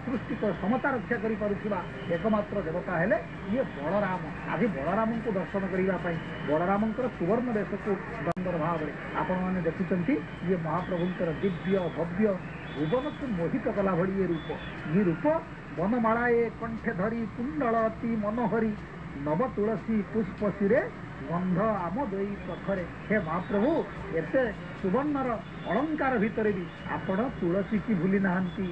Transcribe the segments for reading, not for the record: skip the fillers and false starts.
ସୃଷ୍ଟିକ ସମତା ରକ୍ଷା କରିପାରୁଥିବା ଏକମାତ୍ର ଦେବତା ହେଲେ ଇଏ ବଳରାମ। ଆଜି ବଳରାମଙ୍କୁ ଦର୍ଶନ କରିବା ପାଇଁ ବଳରାମଙ୍କର ସୁବର୍ଣ୍ଣ ବେଶକୁ ସୁନ୍ଦର ଭାବରେ ଆପଣମାନେ ଦେଖୁଛନ୍ତି। ଇଏ ମହାପ୍ରଭୁଙ୍କର ଦିବ୍ୟ ଭବ୍ୟ ଭୁବନକୁ ମୋହିତ କଲା ଭଳି ଇଏ ରୂପ। ଇଏ ରୂପ ବନମାଳାଏ କଣ୍ଠେ ଧରି କୁଣ୍ଡଳ ଅତି ମନୋହରି, ନବ ତୁଳସୀ ପୁଷ୍ପ ଶିରେ ଗନ୍ଧ ଆମ ଦଇ ପ୍ରଖରେ। ହେ ମହାପ୍ରଭୁ, ଏତେ ସୁବର୍ଣ୍ଣର ଅଳଙ୍କାର ଭିତରେ ବି ଆପଣ ତୁଳସୀ କି ଭୁଲି ନାହାନ୍ତି।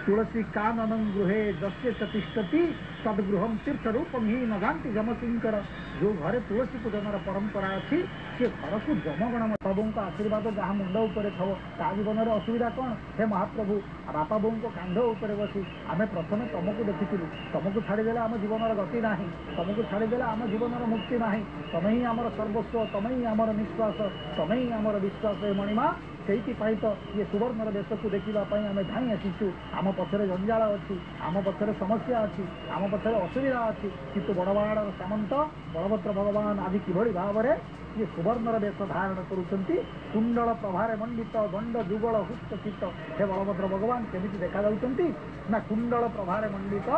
ତୁଳସୀ କାନନଂ ଗୃହେ ଯସ୍ୟ ଚ ତିଷ୍ଠତି ତଦ୍ଗୃହಂ ତୀର୍ଥ ରୂପଂ ହିଁ ନଗାନ୍ତି ଯମକିଙ୍କର। ଯୋଉ ଘରେ ତୁଳସୀ ପୂଜନର ପରମ୍ପରା ଅଛି, ସେ ଘରକୁ ଯମଗଣ। ପ୍ରଭୁଙ୍କ ଆଶୀର୍ବାଦ ଯାହା ମୁଣ୍ଡ ଉପରେ ଥବ, ତା ଜୀବନରେ ଅସୁବିଧା କ'ଣ? ହେ ମହାପ୍ରଭୁ, ବାପା ବୋଉଙ୍କ କାନ୍ଧ ଉପରେ ବସି ଆମେ ପ୍ରଥମେ ତମକୁ ଦେଖିଥିଲୁ। ତମକୁ ଛାଡ଼ିଦେଲେ ଆମ ଜୀବନର ଗତି ନାହିଁ, ତମକୁ ଛାଡ଼ିଦେଲେ ଆମ ଜୀବନର ମୁକ୍ତି ନାହିଁ। ତମେ ହିଁ ଆମର ସର୍ବସ୍ୱ, ତମେ ହିଁ ଆମର ନିଶ୍ୱାସ, ତମେ ହିଁ ଆମର ବିଶ୍ୱାସ ଏ ମଣିମା। ସେଇଥିପାଇଁ ତ ଇଏ ସୁବର୍ଣ୍ଣର ବେଶକୁ ଦେଖିବା ପାଇଁ ଆମେ ଧାଇଁ ଆସିଛୁ। ଆମ ପଛରେ ଜଞ୍ଜାଳ ଅଛି, ଆମ ପଛରେ ସମସ୍ୟା ଅଛି, ଆମ ପଛରେ ଅସୁବିଧା ଅଛି, କିନ୍ତୁ ବଡ଼ବାଡ଼ର ସାମନ୍ତ ବଳଭଦ୍ର ଭଗବାନ ଆଜି କିଭଳି ଭାବରେ ଇଏ ସୁବର୍ଣ୍ଣର ବେଶ ଧାରଣ କରୁଛନ୍ତି। କୁଣ୍ଡଳ ପ୍ରଭାରେ ମଣ୍ଡିତ ଗଣ୍ଡ ଯୁଗଳ ହୃଷ୍ଟଚିତ୍ତ। ହେ ବଳଭଦ୍ର ଭଗବାନ କେମିତି ଦେଖାଯାଉଛନ୍ତି ନା, କୁଣ୍ଡଳ ପ୍ରଭାରେ ମଣ୍ଡିତ,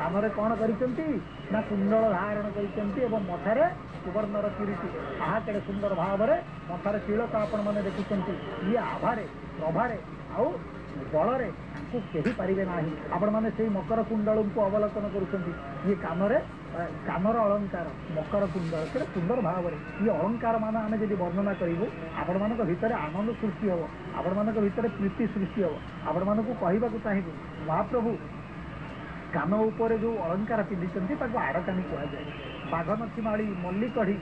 କାନରେ କ'ଣ କରିଛନ୍ତି ନା କୁଣ୍ଡଳ ଧାରଣ କରିଛନ୍ତି ଏବଂ ମଥାରେ ସୁବର୍ଣ୍ଣର କିରୀଟି। ଆହା, କେଡ଼େ ସୁନ୍ଦର ଭାବରେ ମଥାରେ ତିଳକ ଆପଣମାନେ ଦେଖୁଛନ୍ତି। ଇଏ ଆଭାରେ ପ୍ରଭାରେ ଆଉ ବଳରେ ତାଙ୍କୁ କେହି ପାରିବେ ନାହିଁ। ଆପଣମାନେ ସେଇ ମକର କୁଣ୍ଡଳଙ୍କୁ ଅବଲୋକନ କରୁଛନ୍ତି। ଇଏ କାନରେ କାନର ଅଳଙ୍କାର ମକର କୁଣ୍ଡଳ, କେଡ଼େ ସୁନ୍ଦର ଭାବରେ ଇଏ ଅଳଙ୍କାର ମାନ ଆମେ ଯଦି ବର୍ଣ୍ଣନା କରିବୁ, ଆପଣମାନଙ୍କ ଭିତରେ ଆନନ୍ଦ ସୃଷ୍ଟି ହେବ, ଆପଣମାନଙ୍କ ଭିତରେ ପ୍ରୀତି ସୃଷ୍ଟି ହେବ। ଆପଣମାନଙ୍କୁ କହିବାକୁ ଚାହିଁବୁ, ମହାପ୍ରଭୁ କାନ ଉପରେ ଯୋଉ ଅଳଙ୍କାର ପିନ୍ଧିଛନ୍ତି ତାକୁ ଆଡ଼କାନି କୁହାଯାଏ। ବାଘନଥି ମାଳି ମଲ୍ଲିକଢ଼ି